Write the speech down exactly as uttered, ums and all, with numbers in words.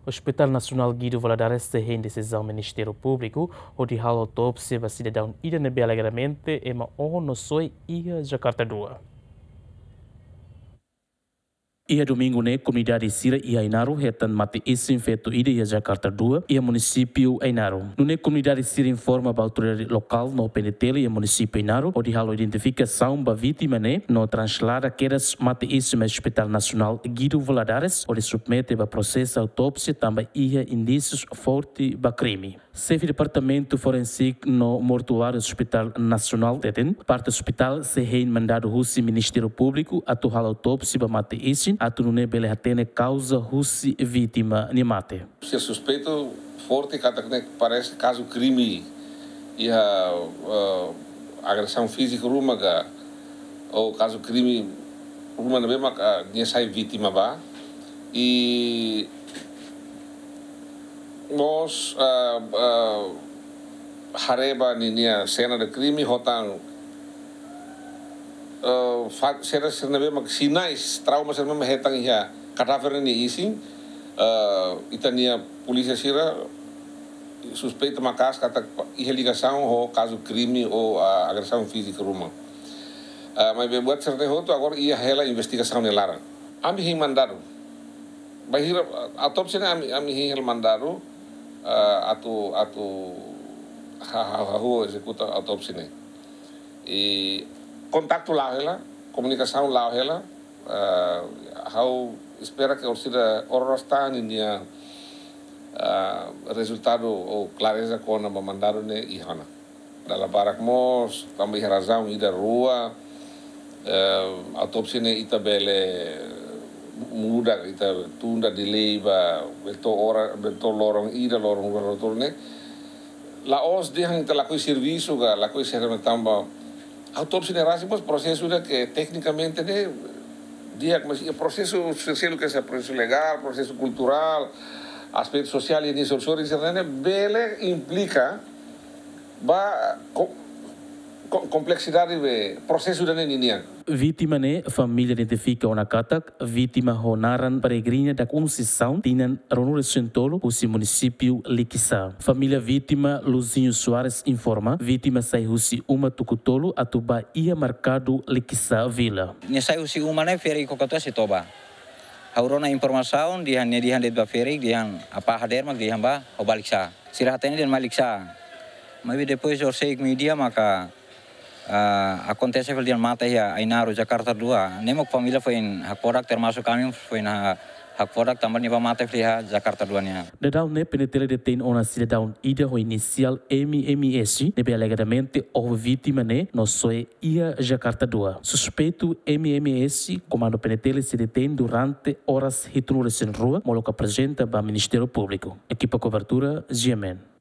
Hospital Nasionál Guido Valadares sei hein desizaun Ministériu Públiku hodi halo autópsia ba sidadaun ida ne'ebé alegadamente ema oho no soe iha Jakarta dua. Iha domingu ne'e, komunidade sira iha Ainaro hetan mate-isin feto ida iha Jakarta dua, iha munisípiu Ainaro. Nune'e komunidade sira informa ba autoridade lokál no P N T L iha munisípiu Ainaro hodi halo identifikasaun ba vítima ne'e no traslada kedas mate-isin mai Hospital Nasionál Guido Valadares hodi submete ba prosesu autópsia tanba iha indísius forte ba krime. Xefe Departamentu Forensik no Mortuáriu Hospital Nasionál hateten, parte ospitál sei hein mandadu husi Ministériu Públiku atu halo autópsia ba mate-isin, atu nune'e bele hatene kauza husi vítima nia mate. Se suspeitu forte katak ne'e parese kazu krime iha, eh, agresaun fízika ruma ka, ou kazu krime ruma ne'ebé mak, ah, nia sai vítima ba. I mós, ah, ah, haree ba ninia sena de krime ho tan, ah, fa-, sena, sena ne'ebé mak sinais trauma sira ne'ebé mak hetan iha kadáver nia isin, ah, ita-nia polísia sira suspeita maka'as katak iha ligasaun ho kazu krime ou, ah, agresaun fízika ruma. Ah, maibé buat sira-ne'e hotu agora iha hela investigasaun nia laran. Ami hein mandadu. Bainhira, ah, autópsia ne'e ami, ami hein hela mandadu, ah, atu, atu ha-, ha-, hahú ezekuta autópsia ne'e. I kontaktu la'o hela, komunikasaun la'o hela, ah, ha'u espera ke orsida oras tan ninia, ah, rezultadu ou klareza kona-ba mandadu ne'e iha ona. Dala barak mós, tanba iha razaun ida rua, eh, autópsia ne'e ita bele muda, ita tunda, delay ba, bele to'o ora, bele to'o loron ida, loron rua, loron tolu ne'e. La'ós dehan ita lakohi servisu ka, lakohi sira ne'e tanba autópsia ne'e rasik mós prosesu ida ke teknikamente ne'e di'ak, mas iha prosesu sosiál ke se prosesu legál, prosesu kulturál, aspetu sosiál i ninia sorin-sorin sira-ne'e bele implika ba ko-, ko-, kompleksidade be prosesu ida-ne'e ninian. Vítima ne'e, família identifika ona katak vítima ho naran Peregrina da Conceição, tinan ruanulu-resin-tolu, husi munisípiu Likisá. Família vítima, Luzinho Soares, informa, vítima sai husi uma tuku tolu atu bá iha merkadu Likisá Vila. Nia sai husi uma ne'e ferik koko tua si toba. Ha'u rona informasaun, dehan nia dehan de'it ba ferik, dehan apá hadeer mak dehan ba, ha'u bá Likisá. Sira hatene dehan mai Likisá. Maibé depois horisehik meia-dia maka, ah, akontese fali dehan mate iha Ainaro, Jakarta dua. Ne'e mak família foin hakfodak, termasuk ami foin ha-, hakfodak tanba nia bá mate fali iha Jakarta dua nian. Daudaun ne'e P N T L detein ona sidadaun ida ho inisiál M M S, ne'ebé alegadamente oho vítima ne'e no soe iha Jakarta dua. Suspeitu M M S, Komandu P N T L sei detein durante oras hitunulu-resin-rua, molok aprezenta ba Ministériu Públiku. Ekipa kobertura, G M N.